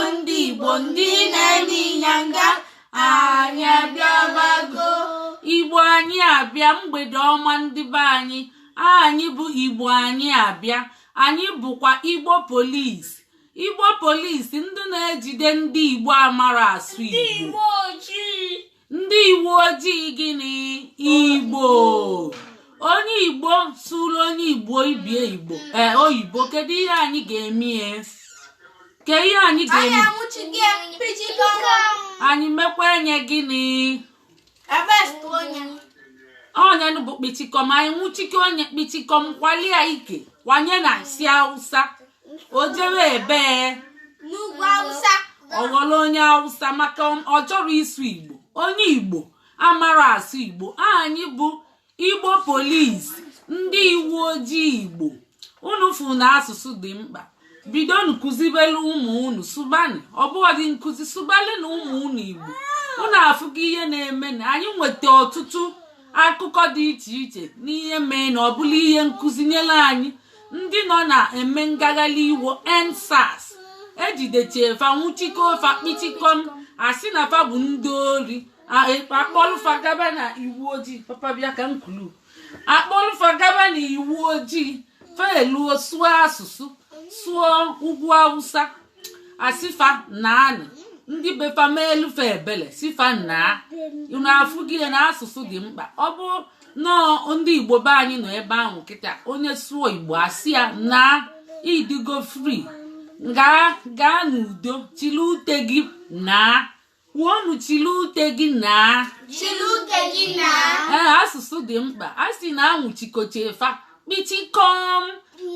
Bụ ndị Igbo, ndị na-eme ịnyanga, anyị abịabago. Igbo anyị abịa. Mgbede ọma, ndị be anyị. Anyị bụ Igbo anyị abịa. Anyị bụkwa Igbo Police. Igbo Police, ndị na-ejide ndị Igbo amara asụ Igbo. Ndị iwu ojii gịnị? Igbo. Onye Igbo sụrụ onye Igbo ibie Igbo, ee, oyibo, kedu ihe anyị ga-eme ya? Ke ihe anyị ga-eme? Anyị mekwa enye gịnị? Onye bụ kpichikọm. Anyị nwụchike onye kpichikọm, kwalie ike, kwanye na si Awụsa o jewe ebee? N'ugwu Awụsa. Ọ ghọrọ onye Awụsa maka ọ chọrọ ịsụ Igbo. Onye Igbo amara asụ Igbo. Anyị bụ Igbo Police, ndị iwu ojii Igbo. Unu fụ na asụsụ dị mkpa. Bidonu kụzibelu ụmụ unu, sụbani. Ọ bụghị nkụzi, sụbali na ụmụ unu Igbo. Unu afụgo ihe na-eme na anyị nweta ọtụtụ akụkọ dị iche iche n'ihe mee na ọ bụla ihe nkụzi nyere anyị. Ndị nọ na-eme ngagharị iwo EndSARS, ejidechie fa, nwụchikọ fa kpichikom, asị na fa bụ ndị ori, akpọlụfa gaba na iwu ojii. Papa, bịa ka m kwulu. Akpọlụfa gaba na iwu ojii, fa eluo, sụọ asụsụ, sụọ ugwu Awụsa, asịfa naanị ndị befa meelufe ebele, sifa naa. Unu afụghị na asụsụ dị mkpa? Ọ bụ nọọ ndị Igbo be anyị nọ ebe ahụ kịta, onye sụọ Igbo, asị ya na idigo free, gaa gaa n'udo, chili ute gị naa. Kwuonu, "Chili ute gị naa." Chili ute gị na. Ee, asụsụ dị mkpa. A sị na anwụchikochefa kpichikom,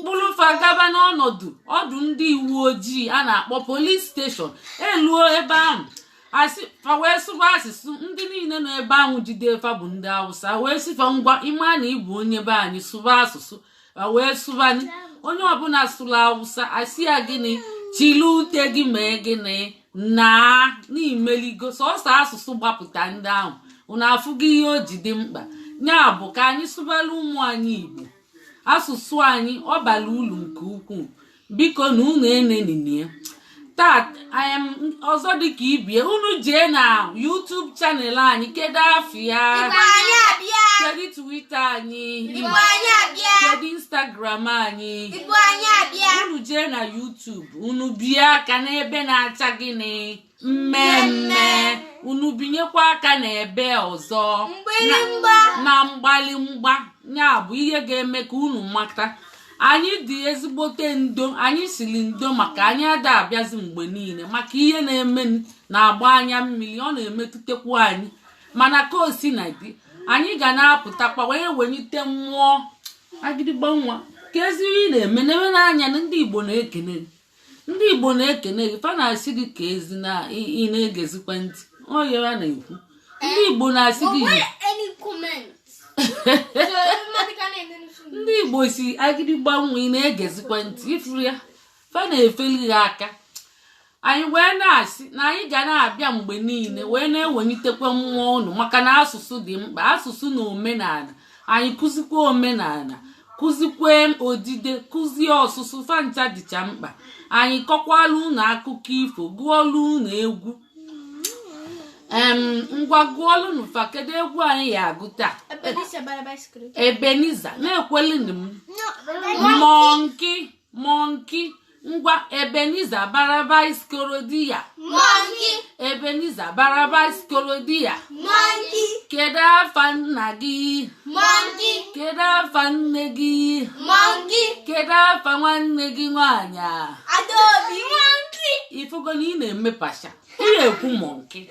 kpụrụfa gaba n'ọnọdụ ọdụ ndị uwe ojii a na-akpọ police station. Eluo ebe ahụ, asị fa wee sụba asụsụ. Ndị niile nọ ebe ahụ jide fa bụ ndị Awụsa, wee sịfa, "Ngwa, ịma na ịbụ onye be anyị, sụba asụsụ." Fa wee sụbani. Onye ọbụla sụrụ Awụsa, asị ya gịnị? "Chili ute gị." Mee gịnị? Naa n'imeligo. Sọsọ asụsụ gbapụta ndị ahụ. Unu afụgo ihe o ji dị mkpa? Ya bụ ka anyị sụbara ụmụ anyị Igbo. Asụsụ anyị, ọ bara uru nke ukwuu. Biko na unu eneninie taa. Ọzọ dịka ibie, unu jee na YouTube channel anyị. Kedu afịa? Igbo anyị abịa. Kedu Twitter anyị? Igbo anyị abịa. Kedu Instagram anyị? Igbo anyị abịa. Unu jee na YouTube, unu bie aka n'ebe na-acha gịnị? Mmemme. Unu binyekwa aka n'ebe ọzọ. Mgbịrịmgba. Na mgbalimgba. Ya bụ ihe ga-eme ka unu mata anyị dị ezigbote ndo. Anyị siri ndo maka anyị ada abịazi mgbe niile, maka ihe na-eme na-agba anya mmiri, ọ na-emetụtakwa anyị. Mana ka o si na dị, anyị ga na-apụtakwa wee welite mmụọ. Agịdịgba nwa, ka ezigbo ị na-eme na-eme n'anya na ndị Igbo na-ekene gị. Ndị Igbo na-ekene gị. Fa na-asị gị ka ezi na ị na-egezikwa ntị onye ha na-ekwu. Ndị Igbo na-asị gị But any comments? So mmadụ ka na-eme. Ndị Igbo si, "Agịdịgba nwa, ị na-egezikwa ntị?" Ifuru ya, fa na-efeli gị aka. Anyị wee na-asị na anyị ga na-abịa mgbe niile wee na-ewelitekwa mmụọ unu, maka na asụsụ dị mkpa, asụsụ na omenala anyị. Kụzikwa omenala, kụzikwe odide, kụzie ọsụsụ, fancha dịcha mkpa. Anyị kọkwala unu akụkọ ifo, gụọla unu egwu. Ngwa, gụọlụnụ fa. Kedu egwu anyị ya agụ taa? Ebenezer bara bicycle. Ebenezer na-ekwelinu m. No. Monkey, monkey. Ngwa, Ebenezer bara bicycle di ya. Monkey. Ebenezer bara bicycle di ya. Monkey. Kedu afa nna gị? Monkey. Kedu afa nne gị? Monkey. Kedu afa nwanne gị nwaanyị a? Adaobi. Monkey. Ifugo na ị na-eme pasha, ị na-ekwu monkey.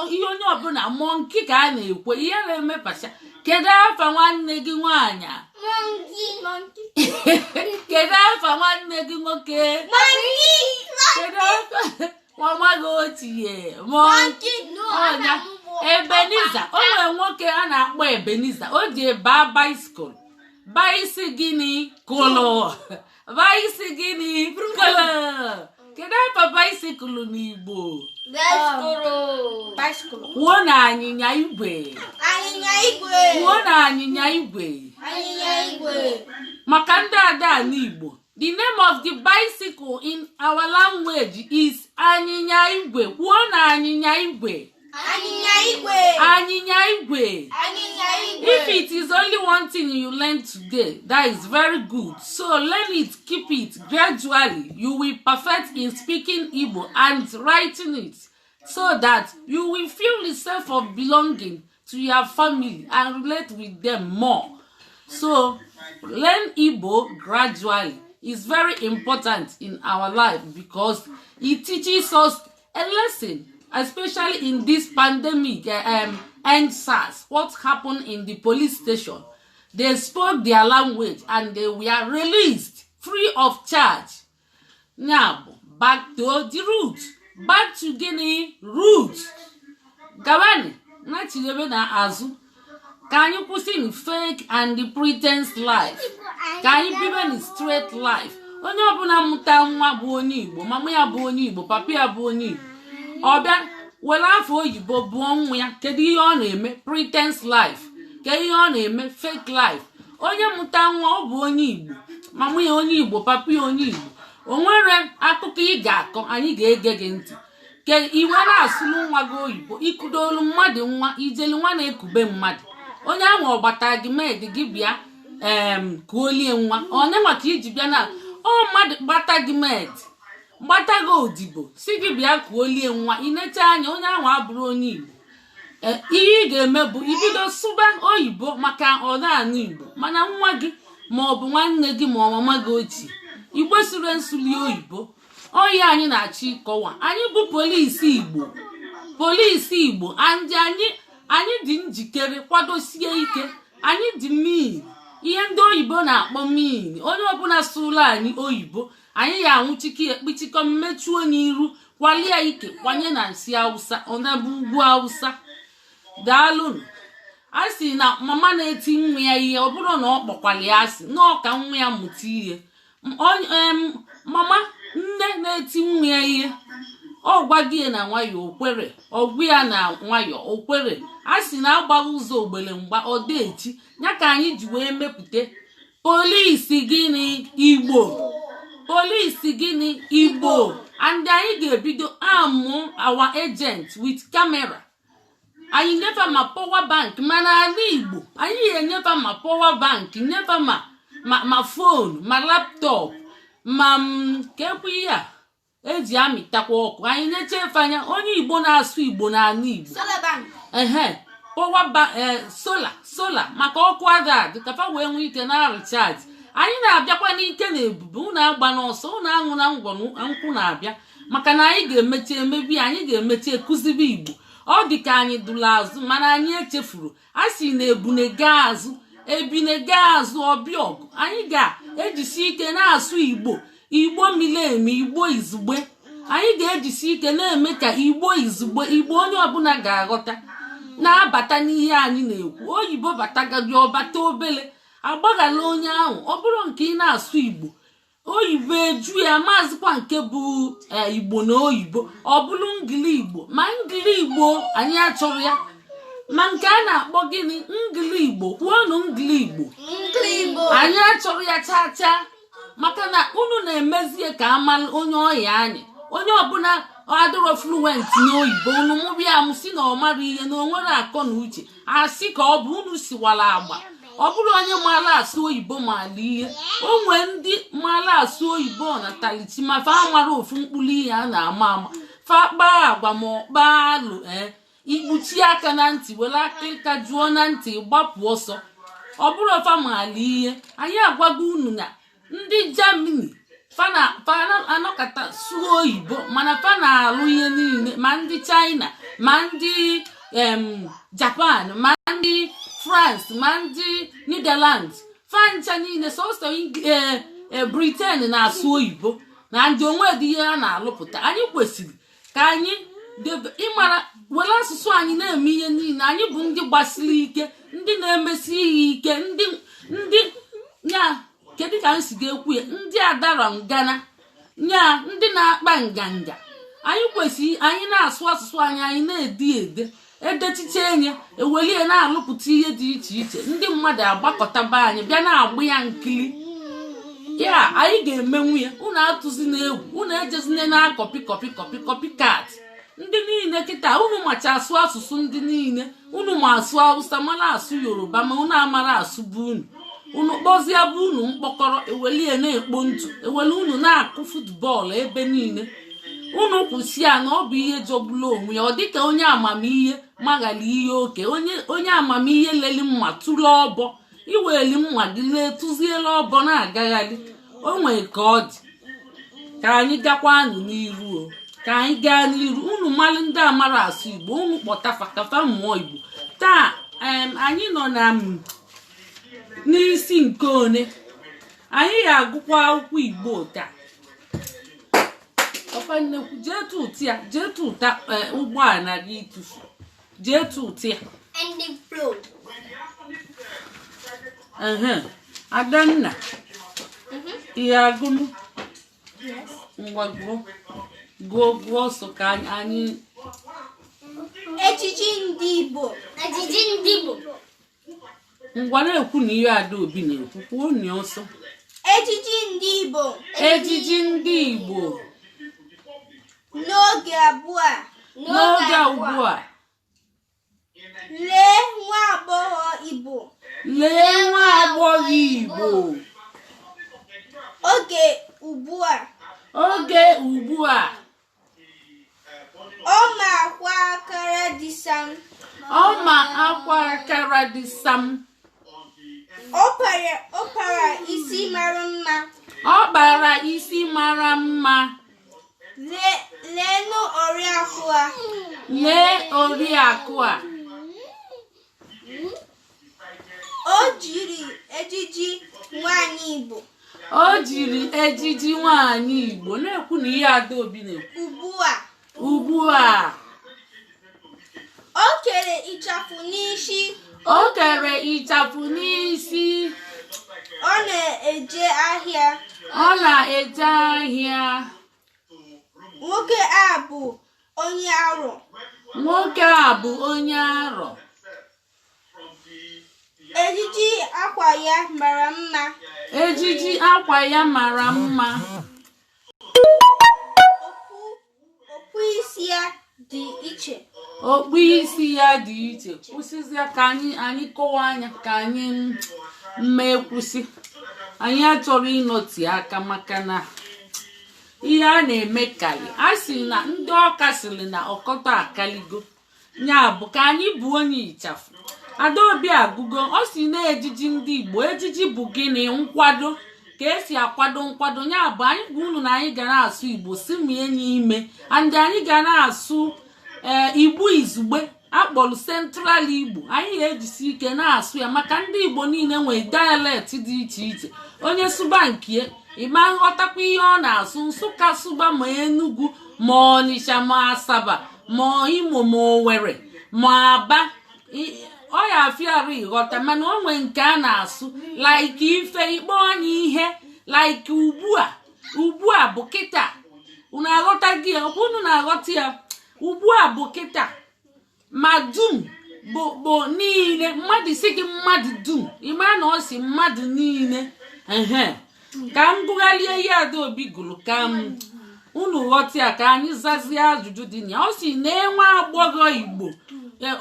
Ihe onye ọbụla monkey ka a na-ekwe ihe na-eme pasha. Kedu afa nwanne gị nwaanyị a? Monkey. Monkey. Kedu afa nwanne gị nwoke? Monkey. Kedu afa mama gị ochie? Monkey. No. Ọnya Ebenezer, o nwere nwoke a na-akpọ Ebenezer, o ji baa bicycle. Baisi gịnị? Kụlụ baisi gịnị? Kụlụ. Kedu afa bicycle n'Igbo? Bicycle. Bicycle. Kwuo na anyịnya igwe. Anyịnya igwe. Kwuo na anyịnya igwe. Anyịnya igwe. Maka ndị ada ala Igbo. The name of the bicycle in our language is anyịnya igwe. Kwuo na anyịnya igwe. Anyịnya igwe. Anyịnya igwe. Anyịnya igwe. If it is only one thing you learn today, that is very good. So learn it, keep it. Gradually, you will perfect in speaking Igbo and writing it so that you will feel the sense of belonging to your family and relate with them more. So learn Igbo gradually. It's very important in our life because it teaches us a lesson, especially in this pandemic, End SARS. What happened in the police station? They spoke their language and they were released free of charge. Now, back to the root. Back to gịnị? Root. Gawani, nachidebe na azụ. Ka anyị kwụsị n fake and the pretense life. Ka anyị bibe n straight life. Onye ọbụla mụta nwa bụ onye Igbo, mama ya bụ onye Igbo, papa ya bụ onye Igbo. Ọ bịa were afọ oyibo bụọ nwa ya, kedu ihe ọ na-eme? Pretense life. Kedu ihe ọ na-eme? Fake life. Onye mụta nwa, ọ bụ onye Igbo, mama ya onye Igbo, papa ya onye Igbo, o nwere akụkọ ị ga-akọ, anyị ga-ege gị ntị. Ke iwe na-asụlụ nwa gị oyibo, ikudolu mmadụ nwa, ijelu nwa na-ekube mmadụ, onye ahụ ọ gbata gị med gị bịa kuolie nwa onye maka iji bịa na ọ mmadụ gbata gị med, gbata gị odibo, si gị bịa kuolie nwa, inecha anya, onye ahụ abụrụ onye Igbo. Ihe ị ga-eme bụ ibido sụba oyibo maka ọ na-anụ Igbo. Mana nwa gị ma ọ bụ nwanne gị ma ọ mama gị ochie, Igbo suru nsuli oyibo. Oyi anyị na-achọ ịkọwa, anyị bụ polisi Igbo, polisi Igbo, and anyị dị njikere, kwadosie ike. Anyị dị mean, ihe ndị oyibo na-akpọ mean. Onye ọbụla sụrụ anyị oyibo, anyị ya anwụchike ya, ekpichikọ mmechu onye iru, kwalie ike, kwanye na nsị Awụsa, ọnabụ ugwu Awụsa. Daalụnụ. A sị na mama na-eti nwa ya ihe, ọ bụrụ na ọ kpọkwala ya asị na ọ ka nwa ya mụta ihe. Mama nne na-eti nwa ya ihe, ọ gwa gị na nwayọ, okwere, ọgwụ ya na nwayọ, okwere. A sị na agbaghị ụzọ ogbele mgba ọ dị echi ya. Ka anyị ji wee mepụta polisi gịnị? Igbo. Polisi gịnị? Igbo. And anyị ga-ebido amụ our agent with camera. Anyị nyefe ma power bank, mana ala Igbo anyị ga-enyefe ma power bank, nyefe ma phone, ma laptop, ma ka ekwe ihe a eji amịtakwa ọkụ. Anyị nyecha anya onye Igbo na-asụ Igbo n'ala Igbo. Solar bank. Ehe, power bank, solar, solar maka ọkụ ada adị, ka fa wee nwee ike na recharge. Anyị na-abịakwa n'ike na ebube. Unu agba n'ọsọ, unu aṅụ na ngwọ nkwụ na-abịa, maka na anyị ga-emechi emebi, anyị ga-emechi ekụzibe Igbo. Ọ dị ka anyị dụrụ azụ, mana anyị echefuru. A sị na ebune gaa azụ, ebine gaa azụ, ọbịa ọgụ. Anyị ga-ejisi ike na-asụ Igbo, Igbo mili emi, Igbo izugbe. Anyị ga-ejisi ike na-eme ka Igbo izugbe, Igbo onye ọbụla ga-aghọta, na-abata n'ihe anyị na-ekwu. Oyibo batagadi, ọbata obele, agbaghala onye ahụ. Ọ bụrụ nke ị na-asụ Igbo, oyibo eju ya, maazịkwa nke bụ Igbo na oyibo, ọ bụrụ ngili Igbo. Ma ngili Igbo anyị achọrọ ya, ma nke a na-akpọ gịnị? Ngili Igbo. Kwuonụ ngili Igbo. Ngili Igbo. Anyị achọrọ ya chaa chaa, maka na unu na-emezie ka amalụ onye ọya anyị. Onye ọbụla adịrọ fluent n'oyibo, unu mụbịa m si na ọ mara ihe, na o nwere akọ na uche. Asị ka ọ bụ unu siwara agba. Ọ bụrụ onye maara asụ oyibo maala ihe, o nwee ndị maara asụ oyibo na talichi, ma fa mara ofu mkpụrụ ihe a na-ama ama, fa kpaa agwa ma ọ kpaa alụ. Ee, ikpuchi aka na ntị, were akịrịka jụọ na ntị, gbapụ ọsọ. Ọ bụrụ fa maala ihe, anyị agwago unu na ndị Germany fa anọkọta sụọ oyibo, mana fa na-alụ ihe niile. Ma ndị China, ma ndị Japan, ma ndị France, ma ndị Netherlands, fa ncha niile, sọsọ Britain na-asụ oyibo na ndị onwedị ihe a na-alụpụta. Anyị kwesịrị ka anyị ịmara were asụsụ anyị na-eme ihe niile. Anyị bụ ndị gbasiri ike, ndị na-emesi ihe ike, ndị ya, kedu ka m si ga-ekwu ya, ndị adara ngana nya, ndị na-akpa nganga. Anyị kwesịrị anyị na-asụ asụsụ anyị, anyị na-ede ede, edechiche enye, ewelie na-alụpụta ihe dị iche iche. Ndị mmadụ agbakọtaba anyị bịa na-agbụ ya nkili. Ya anyị ga-emenwu ya. Unu atụzina egwu, unu ejezina na copy, copy, copy, copy cat. Ndị niile kịta unu macha asụ asụsụ, ndị niile unu ma asụ Hausa, mara asụ Yoruba, ma unu amara asụ bụ unu, unu kpọzie bụ unu mkpọkọrọ, ewelie na-ekpo ntụ, ewele unu na-akụ football ebe niile. Unu kwụsị ya na ọ bụ ihe jọgburu onwe ya. Ọ dịka onye amamihe maghali ihe oke, onye amamihe leli mma tụrụ ọbọ, iweli mma gị lee tụziela ọbọ na-agagharị. O nwee ka ọ dị. Ka anyị gakwanụ n'iru o, ka anyị gaa n'iru. Unu malụ ndị amara asụ Igbo, unu kpọta kafa mmụọ Igbo. Taa anyị nọ na n'isi nke one anyị ga-agụkwa akwụkwọ Igbo taa. Papa nnekwu, jee tụ ụtụ ya, jee tụ ụta ụgbọala gị ịtụfu, jee tụ ụtụ ya. And the flow. Ehe, Adanna, ihe agụnụ? Yes. Ngwa, gụọ, gụọ, gụọ ọsọ ka anyị Ejiji ndị Igbo. Ejiji ndị Igbo. Ngwa, na-ekwu na ihe Adaobi na-ekwu, kwuo na ọsọ. Ejiji ndị Igbo. Ejiji ndị Igbo. N'oge abụọ a. N'oge ugbu a. Lee nwa agbọghọ Igbo. Lee nwa agbọghọ Igbo. Oge ugbu a. Oge ugbu a. Ọ ma akwa akara dị sam. Ọ ma akwa akara dị sam. Ọ kpara isi mara mma. Ọ kpara isi mara mma. Leenụ oriakụ a. Lee oriakụ a. O jiri ejiji nwanyị Igbo. O jiri ejiji nwanyị Igbo. Na-ekwu na ihe Adaobi na-ekwu. Ugbu a. Ugbu a. O kere ịchafụ n'isi. O kere ịchafụ n'isi. Ọ na-eje ahịa. Ọ na-eje ahịa. Nwoke a bụ onye arọ. Nwoke a bụ onye arọ. Ejiji akwa ya mara mma. Ejiji akwa ya mara mma. Okpu isi ya dị iche. Okpu isi ya dị iche. Kwụsịzịa ka anyị kọwaa anya, ka anyị mee kwụsị. Anyị achọrọ ịnọti aka maka na ihe a na-eme kali a sị na ndị ọka sịrị na ọkọtọ akaligo. Ya bụ ka anyị bụ onye ịchafụ. Adaobi agụgo, ọ si na ejiji ndị Igbo. Ejiji bụ gịnị? Nkwado, ka esi akwado, nkwado. Ya bụ anyị gwa unu na anyị ga na-asụ Igbo si mie n'ime and anyị ga na-asụ ee Igbo izugbe akpọrọ Central Igbo. Anyị ga-ejisi ike na-asụ ya maka ndị Igbo niile nwere dialect dị iche iche. Onye sụba nke ịma nghọtakwa ihe ọ na-asụ. Nsụka sụba, ma Enugu, ma Ọnịsha, ma Asaba, ma Imo, ma Owerri, ma Aba, ọ ya afịarụ ịghọta. Mana o nwee nke a na-asụ like ife ikpe onye ihe like ugbu a. Ugbu a bụ kịta. Unu aghọta gị ya? Ọkwa unu na-aghọta ya? Ugbu a bụ kịta. Ma dum bụ niile. Mmadụ si gị mmadụ dum, ịma na ọ si mmadụ niile. Ehe, ka m gụgharịa ihe Adaobi gụrụ ka m unu ghọta ya, ka anyị zazie ajụjụ dị na ya. Ọ si na nwa agbọghọ Igbo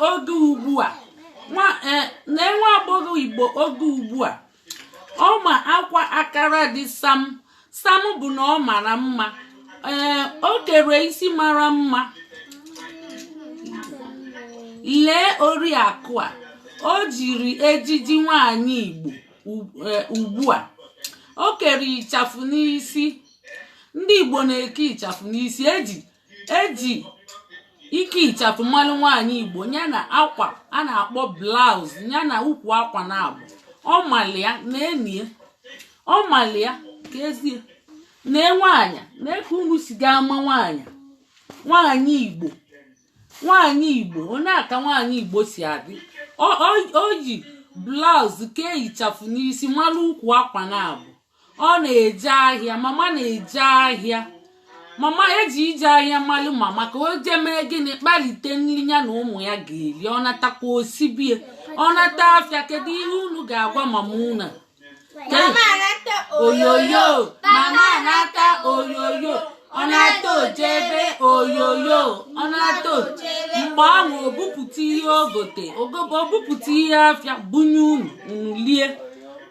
oge ugbu a, na nwa agbọghọ Igbo oge ugbu a, ọ ma akwa akara dị sam sam, bụ na ọ mara mma. Ee, o kere isi mara mma. Lee oriakụ a, o jiri ejiji nwanyị Igbo ugbu a. O kere ịchafụ n'isi. Ndị Igbo na-eke ịchafụ n'isi. Eji ike ịchafụ mmalụ nwaanyị Igbo, ya na akwa a na-akpọ blouse, ya na ukwu akwa na abụ. Ọ malia na enie, ọ malia ka ezie na nwaanyị na ka unu si ga ama nwaanyị, nwaanyị Igbo, nwaanyị Igbo onye aka nwaanyị Igbo si adị. O yi blouse, kee ịchafụ n'isi, malụ ukwu akwa na abụ. Ọ na-eje ahịa. Mama na-eje ahịa. Mama eji ije ahịa malụ mama ka o jee mee gịnị? Kpalite nri ya na ụmụ ya ga-eri. Ọ natakwa osibie, ọ nata afịa. Kedu ihe unu ga-agwa mama unu? Mama na-ata. Oyoyo, mama na-ata oyoyo. Ọ na-ata ojebe oyoyo, ọ na-ata mgbe ahụ o bupụta ihe ogote, o bupụta ihe afịa bunye unu, unu lie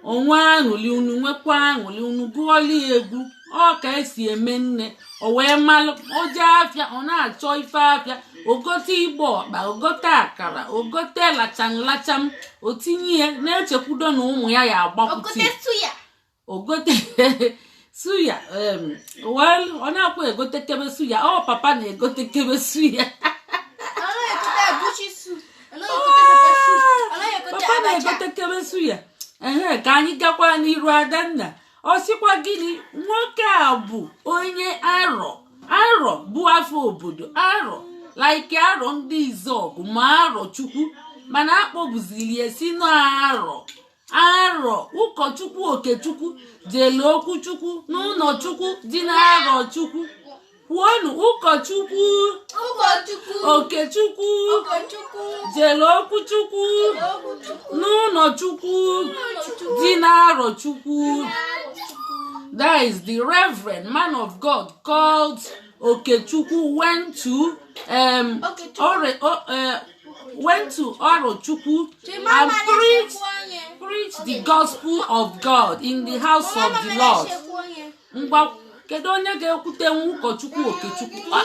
onwe aṅụli, unu nwekwa aṅụli, unu gụọli egwu. Ọ ka esi eme nne. O wee malụ o jee afịa, ọ na-achọ ife afịa, ogote igbo ọkpa, ogote akara, ogote lacham lacham, o tinye ya na-echekwudo na ụmụ ya ya agbakwute. Ogote suya. Ogote suya. Well, ọ na-akwa egotekebe suya, ọ papa na-egotekebe suya. Ọ naghị egote egusi soup. Ọ naghị egote pepper soup. Ọ naghị egote Papa abacha. na-egotekebe suya. Ehe, ka anyị gakwa n'iru. Adanna, ọ sịkwa gịnị? Nwoke a bụ onye Arọ. Arọ bụ afọ obodo Arọ, like Arọ ndị Izọgụ ma Arọ Chukwu, mana akpọbuzili ya si n'Arọ. Arọ ụkọchukwu Okechukwu jele okwuchukwu n'ụlọ Chukwu dị n'Arọ Chukwu. Kwuonu, ụkọchukwu. Ụkọchukwu. Okechukwu. Ụkọchukwu. Jele okwuchukwu. Okwuchukwu. N'ụlọ Chukwu dị n'Arọ Chukwu. That is the reverend man of God called Okechukwu went to Okechukwu. Went to Arochukwu and preached the gospel of God in the house of the Lord. Ngwa, kedu onye ga-ekwute nwa ụkọchukwu Okechukwu? Ah,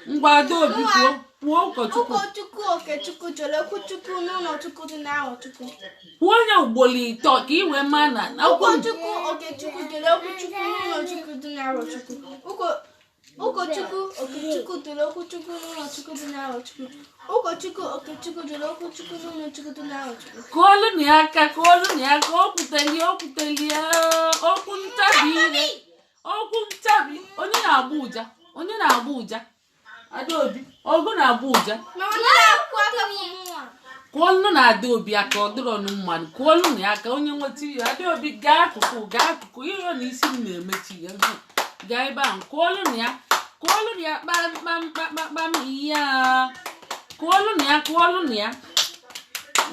ngwa, Adaobi, kwuo, kwuo ụkọchukwu. Ụkọchukwu Okechukwu jere okwuchukwu n'ụlọ Chukwu dị n'Arọ Chukwu. Kwuo onye ugboro ịtọ ka ị wee maa na okwu. Ụkọchukwu Okechukwu jere okwuchukwu n'ụlọ Chukwu dị n'Arọ Chukwu. Ụkọchukwu Okechukwu jere okwuchukwu n'ụlọ Chukwu dị n'Arọ Chukwu. Ụkọchukwu Okechukwu jere okwuchukwu n'ụlọ Chukwu dị n'Arọ Chukwu. Kụọlụ na ya aka, kụọlụ na ya aka. O kwutelie, o kwutelie. Okwu ntabi ire, okwu ntabi. Onye na-agba ụja? Onye na-agba ụja? Adaobi, ọgụ na-agba ụja. Mama na-akwụ aka mụnwa. Kụọlụ na Adaobi aka. Ọ dịrọnụ mmadụ. Kụọlụ na ya aka. Onye nweta ihe, Adaobi, gaa akụkụ, gaa akụkụ. Ihe na isi m na-emechi ya. Gaa ebe ahụ, kụọlụ na ya, kụọlụ na ya. Kpam kpam kpam kpam ya. Kụọlụ na ya, kụọlụ na ya.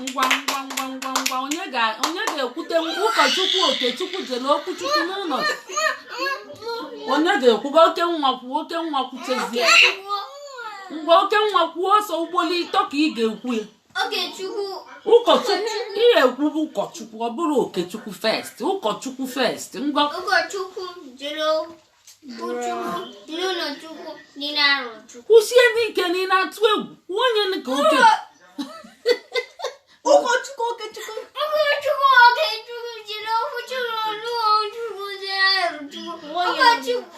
Ngwa ngwa ngwa ngwa ngwa, onye ga-ekwute ụkọchukwu Okechukwu jere okwuchukwu n'ụlọ? Onye ga-ekwuga? Oke nwa, kwuo. Oke nwa, kwuchezie. Ngwa, oke nwa, kwuo ọsọ. Ugboro ịtọ ka ị ga-ekwu ya. Okechukwu. Ụkọchukwu ị ga-ekwu bụ ụkọchukwu, ọ bụrụ Okechukwu first, ụkọchukwu first. Ngwa. Ụkọchukwu jere okwuchukwu n'ụlọ Chukwu dị n'Arọ Chukwu. Kwụsie n'ike na ị na-atụ egwu. Kwuo onye ka oke. Ụkọchukwu Okechukwu. Ụkọchukwu Okechukwu jere okwuchukwu n'ụlọ Chukwu dị n'Arọ Chukwu. Ụkọchukwu.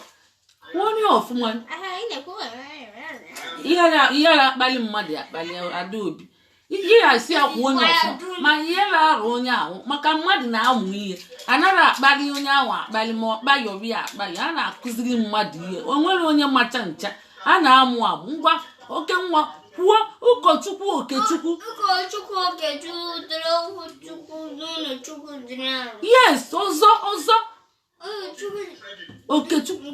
Kwuo onye ọfụma. Aha, ị na-ekwu. Ihe na-akpali mmadụ akpali. Adaobi, ihe ya asị ya kwuo onye ọfụma, ma ihe na-arụ onye ahụ, maka mmadụ na-amụ ihe, anaghị akpali onye ahụ akpali, ma ọ kpayọrọ ya akpali. A na-akụziri mmadụ ihe, o nwere onye macha ncha, a na-amụ amụ. Ngwa, oke nwa, kwuo ụkọchukwu Okechukwu. Ụkọchukwu Okechukwu jere okwuchukwu n'ụlọ Chukwu dị n'Arọ. Yes, ọzọ, ọzọ. Ụlọ Chukwu. Okechukwu.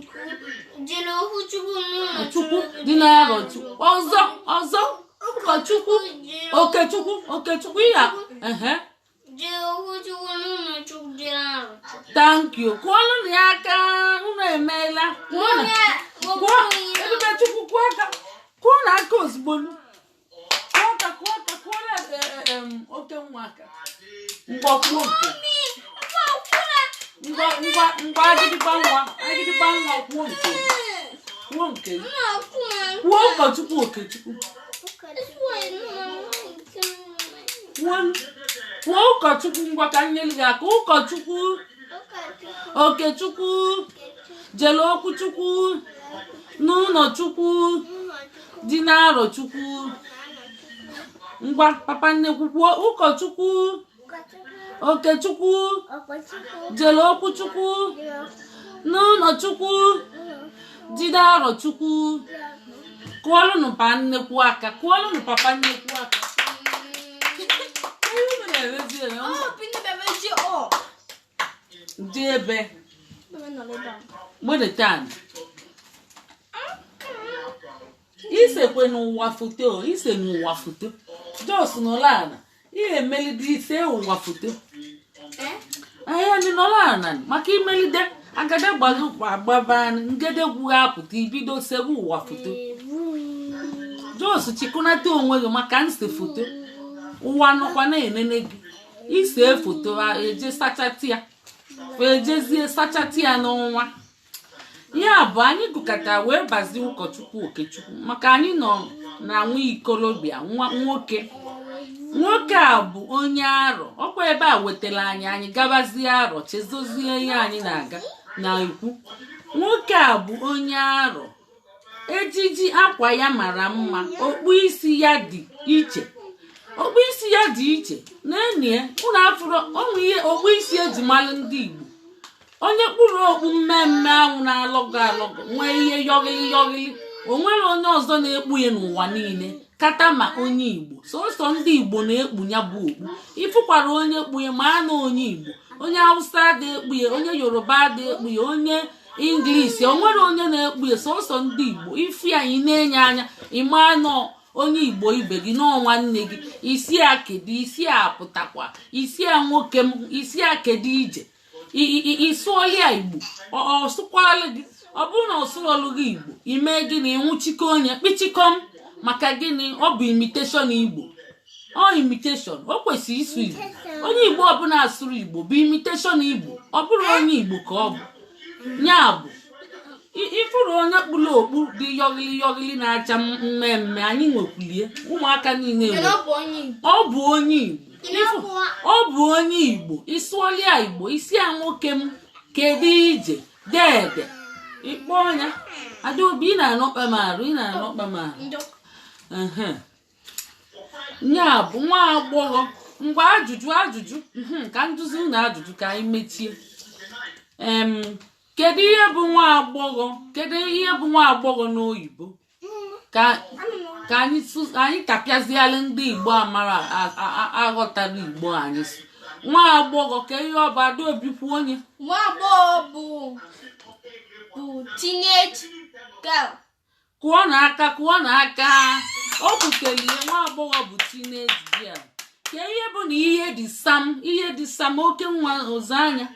Jere okwuchukwu n'ụlọ Chukwu dị n'Arọ Chukwu. Ọzọ, ọzọ. Ụkọchukwu Okechukwu, Okechukwu ya, ehe. Jere okwuchukwu n'ụlọ Chukwu dị n'Arọ Chukwu. Thank you. Kụọlụ na ya aka. Unu emeela. Kụọ na kụọ. Ebube Chukwu, kụọ aka, kụọ na aka ozugbo. Kụọ aka, kụọ aka, kụọ na oke nwa aka. Ngwa, kwuo nke. Ngwa ngwa ngwa, agịdịgba nwa, agịdịgba nwa, kwuo nke, kwuo nke, kwuo ụkọchukwu Okechukwu. Kwuo, kwuo ụkọchukwu. Ngwa, ka m nyelu gị aka. Ụkọchukwu Okechukwu jere okwuchukwu n'ụlọ Chukwu dị n'Arọ Chukwu. Ngwa, papa nnekwu, kwuo ụkọchukwu Okechukwu jere okwuchukwu n'ụlọ Chukwu dị n'Arọ Chukwu. Kụọlụnụ pa nnekwu aka, kụọlụnụ papa nnekwu aka. Ihe unu na-emezi eme? Ọ bi na ji ọ. Dị ebe. Bebe nọ ebe a. Gbedeta isekwe n'ụwa foto, ise n'ụwa foto. Jos nọla ala, ihe emelide ise ụwa foto. Eh? Ee, nọrọ ana maka imelide agada agbaba ngedegwu apụta, ibido sebe ụwa foto. Jos chịkọnata onwe gị maka nse foto. Ụwa nọkwa na-enene gị. Ise foto, eje sachati ya, ejezie sachati ya n'ọnwa. Ya bụ, anyị gụkọta wee bazie ụkọchukwu Okechukwu, maka anyị nọ na nwa ikolobịa, nwa nwoke. Nwoke a bụ onye Arọ. Ọkwa ebe a wetara anyị, anyị gabazie Arọ, chezozie ihe anyị na-aga na-ekwu. Nwoke a bụ onye Arọ. Ejiji akwa ya mara mma, okpu isi ya dị iche, okpu isi ya dị iche. Na-enie ụnụ afụrụ onwe ihe okpu isi eji mara ndị Igbo. Onye kpụrụ okpu mmemme anwụ na-alọgọ alọgọ, nwee ihe yọghịlị yọghịlị, o nwere onye ọzọ na-ekpu ya n'ụwa niile kata ma onye Igbo. Sọsọ ndị Igbo na-ekpu ya bụ okpu. Ịfụkwara onye kpu ya, ma na onye Igbo. Onye Hausa ada ekpu ya, onye Yoruba ada ekpu ya, onye English, o nwere onye na-ekpu ya, sọsọ ndị Igbo. Ifu ya, ị na-enye anya, ịma nọ onye Igbo ibe gị, nọọ nwanne gị. Isi a kedu isi a pụtakwa isi a, nwoke m, isi a kedu ije ịsụọla ya Igbo, ọ sụkwala gị. Ọ bụrụ na ọ sụọlụ gị Igbo, ime gịnị? Nwụchikọ onye kpichikọm. Maka gịnị? Ọ bụ imitation Igbo, ọ imitation. O kwesịrị ịsụ Igbo. Onye Igbo ọbụla asụrụ Igbo bụ imitation Igbo, ọ bụrụ onye Igbo ka ọ bụ. Ya bụ, ifuru onye kpụrụ okpu dị yọghịlị yọghịlị na-acha mmemme, anyị nwekwulie ụmụaka niile Kedu nwe. ọ bụ onye Igbo? Ọ bụ onye Igbo. Ọ bụ onye Igbo. Ịsụọlia Igbo, isi a, nwoke m, kedu ije dede? Ịkpọ ọnya Adaobi, ị na-anọkpa m arụ, ị na-anọkpa m arụ. Njọ. Ehe. Ya bụ nwa agbọghọ. Ngwa, ajụjụ, ajụjụ, ka nduzi unu ajụjụ ka anyị mechie. Kedu ihe bụ nwa agbọghọ? Kedu ihe bụ nwa agbọghọ n'oyibo? Ka anyị anyị tapịazialụ ndị Igbo amara aghọtara Igbo anyị sụ. Nwa agbọghọ, ka ihe ọ bụ? Adaobi, kwuo onye. Nwa agbọghọ bụ teenage girl. Kụọ n'aka, kụọ n'aka. O kwutelie, nwa agbọghọ bụ teenage girl. Ka ihe bụ na ihe dị sam, ihe dị sam? Oke nwa ụzọ anya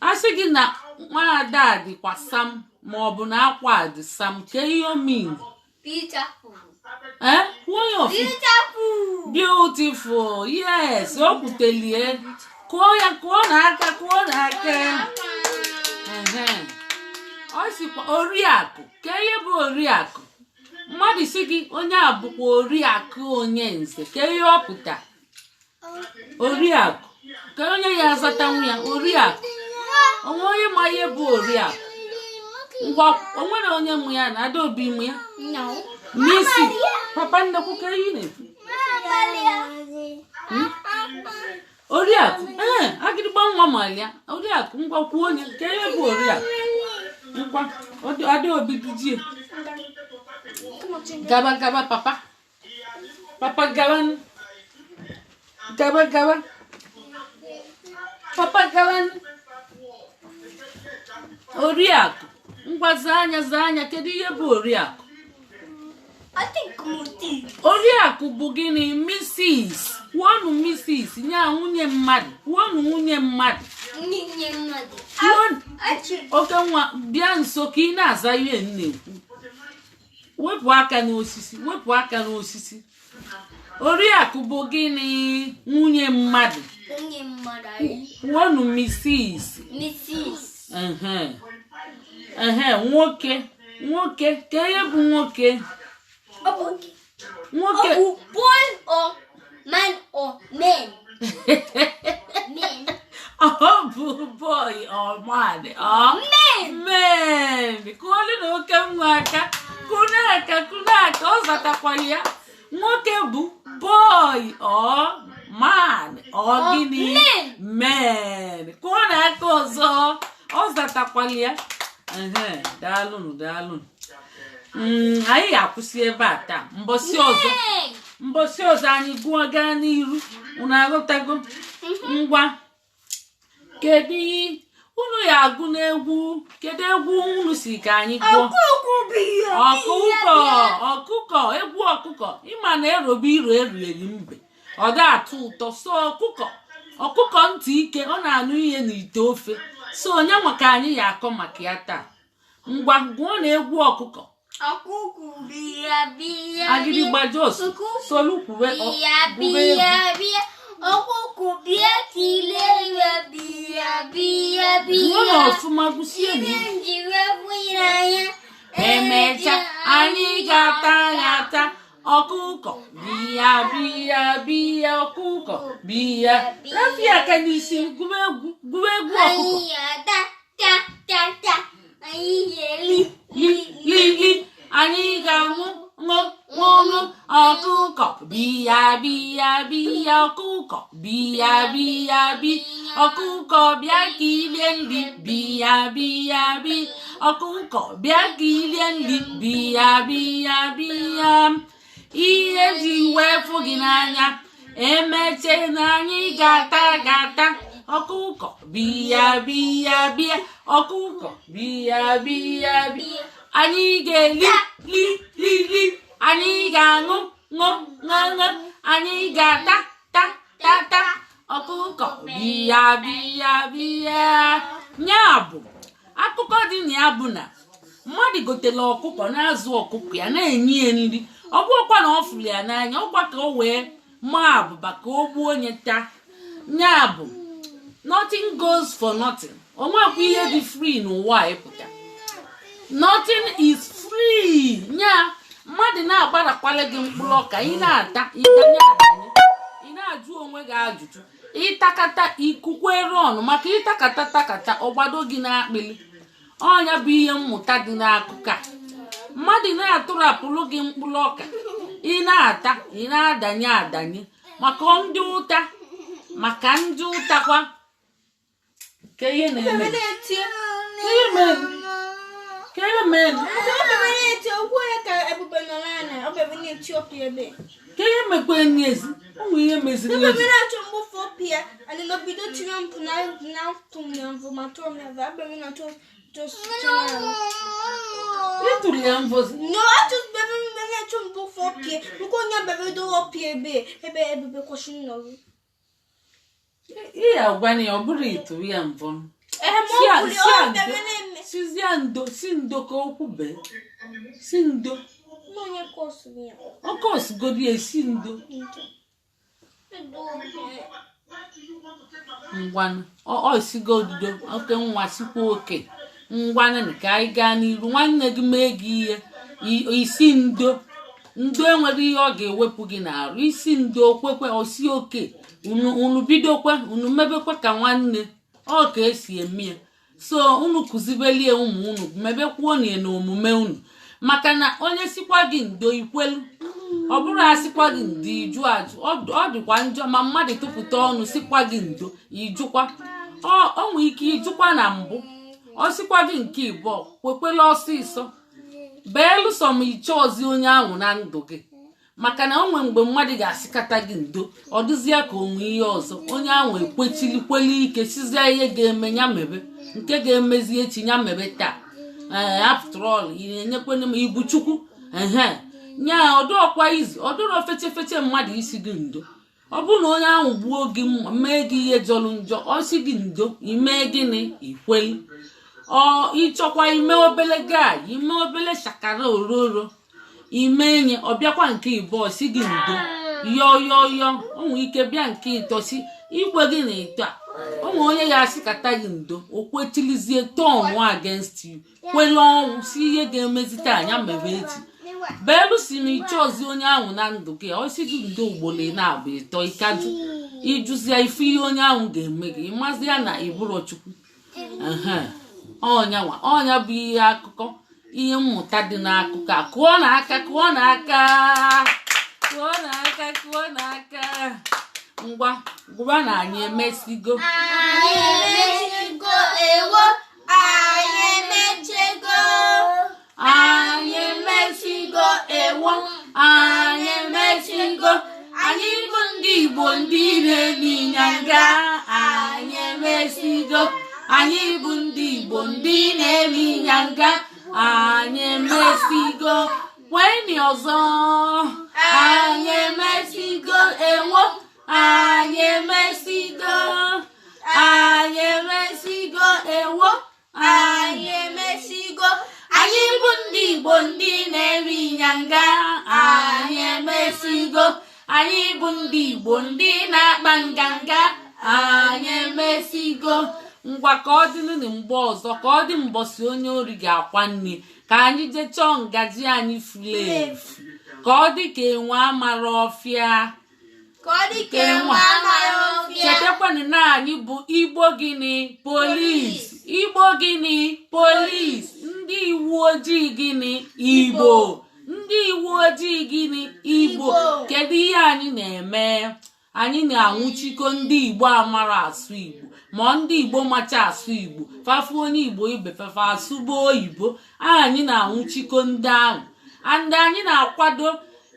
a sị gị na nwaada dịkwa sam, ma ọ bụ na akwa dị sam, ka ihe o mean? Beautiful. Eh, kwuo ya ọfụma. Beautiful. Beautiful, yes. O kwutelie. Kụọ ya, kụọ n'aka, kụọ n'aka. Ehe. Ọ sịkwa oriakụ. Ka ihe bụ oriakụ? Mmadụ si gị onye a bụkwa oriakụ onye nze, ka ihe ọ pụta oriakụ? Ka onye ya azatanwu ya oriakụ? Onwe onye ma ihe bụ oriakụ? Ngwa, o nwere onye mụ ya na Adaobi mụ ya? No. N'isi papa nnekwu, ka ihe ị na-ekwu? Oriakụ, ee, agịrịgba nwa malia oriakụ. Ngwa, kwuo onye ka ihe bụ oriakụ. Ngwa, Adaobi, dujie. Gaba, gaba, papa, papa, gaba, gaba, gaba, papa, gaba. Oriakụ, ngwa, zaa anya, zaa anya. Kedu ihe bụ oriakụ? I think Muti. Oriakụ bụ gịnị? Mrs. Kwuonụ Mrs, nya nwunye mmadụ. Kwuonụ nwunye mmadụ. Nwunye mmadụ. Kwuonụ. Achị. Oke nwa, bịa nso ka ị na-aza ihe m na-ekwu. Wepụ aka n'osisi, wepụ aka n'osisi. Oriakụ bụ gịnị? Nwunye mmadụ. Nwunye mmadụ anyị. Kwuonụ Mrs. Mrs. Ehe, ehe. Nwoke, nwoke, ka ihe bụ nwoke? Ọ bụ Nwoke. Ọ bụ boy or man or men. Men. Ọ bụ boy or man or Men. Men. Kụọlụ na oke nwa aka. Kụnụ aka, kụnụ aka. Ọ zatakwala ya. Nwoke bụ boy or man or gịnị? Men. Men. Kụọ na aka ọzọ. Ọ zatakwala ya. Ehe, daalụnụ, daalụnụ. Anyị ga-akwụsị ebe a taa. Mbọsị ọzọ, Men. mbọsị ọzọ, anyị gụọ gaa n'iru. Unu aghọtago? Ngwa, kedu unu ya agụ n'egwu? Kedu egwu unu si ka anyị gụọ? Ọkụkọ, ọkụkọ, egwu ọkụkọ. Ịma na erobe iro erughị mbe, ọ da atọ ụtọ. So ọkụkọ. Ọkụkọ ntị ike, ọ na-anụ ihe n'ite ofe. So onye maka anyị ya akọ maka ya taa? Ngwa, gụọ na egwu ọkụkọ. Ọkụkọ bịa bịa. Agịdịgba, jos solu kwuwe Bịa gụba egwu. Bịa bịa, ọkụkọ bịa tile ya, bịa bịa. Gụọ na Bịa. Ọfụma, gụsie na Ihe njiri n'anya. Emecha, anyị ga-ata ya ata. Ọkụkọ bịa bịa bịa, ọkụkọ bịa. Rafia aka n'isi, gụba egwu, gụba egwu ọkụkọ. Anyị ga-ata ta ta ta, anyị ga-eli. Li li li, anyị ga-aṅụ ṅụ ṅụ ṅụ. Ọkụkọ bịa bịa bịa, ọkụkọ bịa bịa bịa, ọkụkọ bịa ka ilie nri, bịa bịa bịa, ọkụkọ bịa ka ilie nri, bịa bịa bịa. Ihe ji wee fụ gị n'anya, emeche na anyị ga-ata ga-ata. Ọkụkọ bịa bịa bịa, ọkụkọ bịa bịa bịa, anyị ga-eli li li li, anyị ga-aṅụ ṅụ ṅụ ṅụ, anyị ga-ata ta ta ta. Ọkụkọ bịa bịa bịa. Ya bụ akụkọ dị na ya bụ na mmadụ gotere ọkụkọ, na-azụ ọkụkọ ya, na-enye ya nri. Ọ bụrụkwa na ọ fụrụ ya n'anya, ọkwa ka o wee maa abụba ka o gbuo onye taa. Ya bụ nothing goes for nothing. O nwekwa ihe dị free n'ụwa a ịpụta. Nothing is free. Nya mmadụ na-agbarakwala gị mkpụrụ ọka, ị na-ata, ịdanye adanye, ị na-ajụ onwe gị ajụjụ. Ịtakata ikukwere ọnụ maka ịtakata takata, ọgbado gị n'akpịlị. Ọnya bụ ihe mmụta dị n'akụkọ a. Mmadụ na-atụrapụrụ gị mkpụrụ ọka, ị na-ata, ị na-adanye adanye, maka ndị ụta, maka ndị ụtakwa ka ihe na-eme. Na-eti. Ka ihe mere, ka ihe mere. Ọ bịara na-eti okwu ya ka Ebube nọ n'anya. Ọ bịara na-eti opi ebe. Ka ihe mekwe n'ezi, ụmụ ihe meziri Ebube ezi. Na-achọ mgbufu opi ya, and then obido tinye mpụ na na tụm ya mvụ ma tụọ m ya mvụ. Abịara na-achọ just tinye ya. Ịtụrụ ya mvozi? No, I just bịara na-achọ mgbufu opi ya. Nke onye bịara dowe opi ebe ebe Ebube kwesịrị nọrọ. Ihe agwana ya, ọ bụrụ ịtụrụ ya mvọ. Ehe, ma Si ọ kwuru si ọ ndo. bịara na-eme. Sizie ndo, si ndo ka okwu bee, si ndo. Na onye kọsụrụ ya. Ọkọ osigodi ya, esi ndo. Ndo. Ngwanụ, ọ esigo ndo. Oke nwa, sikwa oke. Ngwanụ, ka anyị gaa n'iru. Nwanne gị mee gị ihe, isi ndo. Ndo enwere ihe ọ ga-ewepụ gị n'arụ. Isi ndo, okwekwe osi oke. Unu unu bidokwe, unu mebekwe ka nwanne. Ọ ka esi eme ya. So unu kụzibelie ụmụ unu, mebekwuo na na omume unu, maka na onye sikwa gị ndo, ikwelu. Ọ bụrụ asịkwa gị ndo, iju ajụ, ọ dịkwa njọ. Ma mmadụ tụpụta ọnụ sikwa gị ndo, ijukwa. Ọ nwee ike ijukwa na mbụ, ọ sịkwa gị nke ịbụọ, kwekwela ọsịsọ, beelụsọ ma iche ozi onye ahụ na ndụ gị, maka na o nwee mgbe mmadụ ga-asịkata gị ndo, ọ dịzịa ka onwe ihe ọzọ. Onye ahụ ekwechilikweli ike, sizie ihe ga-eme ya mebe, nke ga-emezi echi ya mebe taa. Ee, after all, ị na-enyekwana m ibu Chukwu. Ehe, nya ọdụọkwa izu ọdụrọ feche feche mmadụ isi gị ndo. Ọ bụrụ na onye ahụ gbuo gị mma, mee gị ihe jọrọ njọ, ọ sị gị ndo, ime gịnị? Ikweli. Ọ ịchọkwa ime obele gai, ime obele shakara ororo, ime enye. Ọ bịakwa nke ịbụọ, si gị ndo, yọọ yọọ yọọ. O nwere ike bịa nke ịtọ, si ikwe gị na ịtọ a. O nwere onye ga-asị kata gị ndo, o kwechilizie turn against you, kwele ọnwụ, si ihe ga-emezi taa anya mere echi, beelu si na iche ozi onye ahụ na ndụ gị. Ọ sị gị ndo ugboro na-abụ ịtọ, ịkajụ, ịjụzie ife ihe onye ahụ ga-eme gị, ịmazi ya na ịbụrọ Chukwu. Ehe, ọnyanwa ọnya bụ ihe akụkọ, ihe mmụta dị n'akụkọ a. Kụọ n'aka, kụọ n'aka, kụọ n'aka, kụọ n'aka. Ngwa, gụba na anyị emesigo. Anyị emesigo, ewo, anyị emechego. Anyị emesigo, ewo, anyị emesigo. Anyị bụ ndị Igbo, ndị na-eme ịnyanga. Anyị emesigo. Anyị bụ ndị Igbo, ndị na-eme ịnyanga. Anyị emesigo. Kweni ọzọ. Anyị emesigo, ewo, anyị emesigo. Nganga, anyị emesigo. Anyị bụ ndị Igbo, ndị na-akpa nganga, anyị emesigo. Ngwa, ka ọ dịnụ mgbe ọzọ, ka ọ dị mbọsị onye ori ga-akwa nne, ka anyị jee chọọ ngaji anyị furu efu. Ka ọ dị ka enwe amara ọfịa. Ka ọ dị ka enwe amara ọfịa. Chetakwanụ na anyị bụ Igbo gịnị? Police. Igbo gịnị? Police. Ndị iwu ojii gịnị? Igbo. Ndị iwu ojii gịnị? Igbo. Igbo. Kedu ihe anyị na-eme? Anyị na-anwụchikọ ndị Igbo amara asụ Igbo, ma ndị Igbo macha asụ Igbo, fafu onye Igbo ibe fafa asụba oyibo. Anyị na-anwụchikọ ndị ahụ, and anyị na-akwado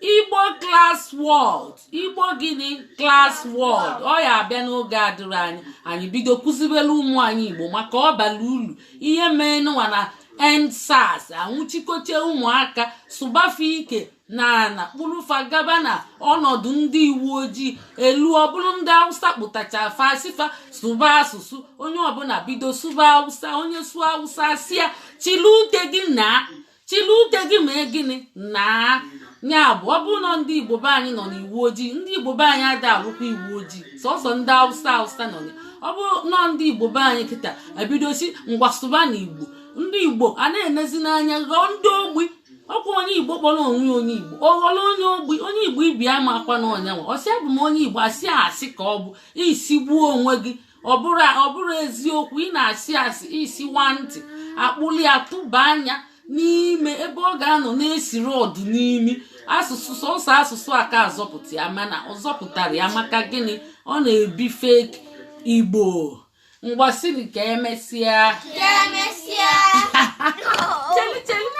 Igbo Class World. Igbo gịnị? Class World. Ọ ya abịa n'oge adịrị anya, anyị bido kụzibere ụmụ anyị Igbo, maka ọ bara ulu. Ihe mee nụnwa na EndSARS, anwụchikoche ụmụaka, sụbafe ike na ana kpụrụfa gaba na ọnọdụ ndị iwu ojii elu. Ọ bụrụ ndị Hausa kpụtacha fasifa sụba asụsụ, onye ọbụla bido sụba Hausa. Onye sụọ Hausa, asị ya chịlụ ute gị na chịlụ ute gị mee gịnị na ya bụ. Ọ bụrụ na ndị Igbo be anyị nọ n'iwu ojii, ndị Igbo be anyị ada alụkwa iwu ojii, sọsọ ndị Hausa Hausa nọ ya. Ọ bụrụ nọ ndị Igbo be anyị kịta ebidosi ngwa sụba na Igbo, ndị Igbo a na-enezi n'anya ghọọ ndị ogbi. Ọkwa onye Igbo kpọrọ onwe ya onye Igbo, ọ ghọrọ onye ogbi. Onye Igbo ibi ama akwa na ọnyanwa ọsị abụ m onye Igbo, asị asị ka ọ bụ isi gbuo onwe gị. Ọ bụrụ eziokwu, ị na-asị asị isi nwantị akpụli ya tụba anya n'ime ebe ọ ga-anọ na-esiri ọdụ n'imi asụsụ, sọsọ asụsụ aka azọpụta ya, mana ọ zọpụtara ya maka gịnị? Ọ na-ebi fake Igbo. Ngwasịrị, ka emesịa. Ka emesịa. Cheli, cheli.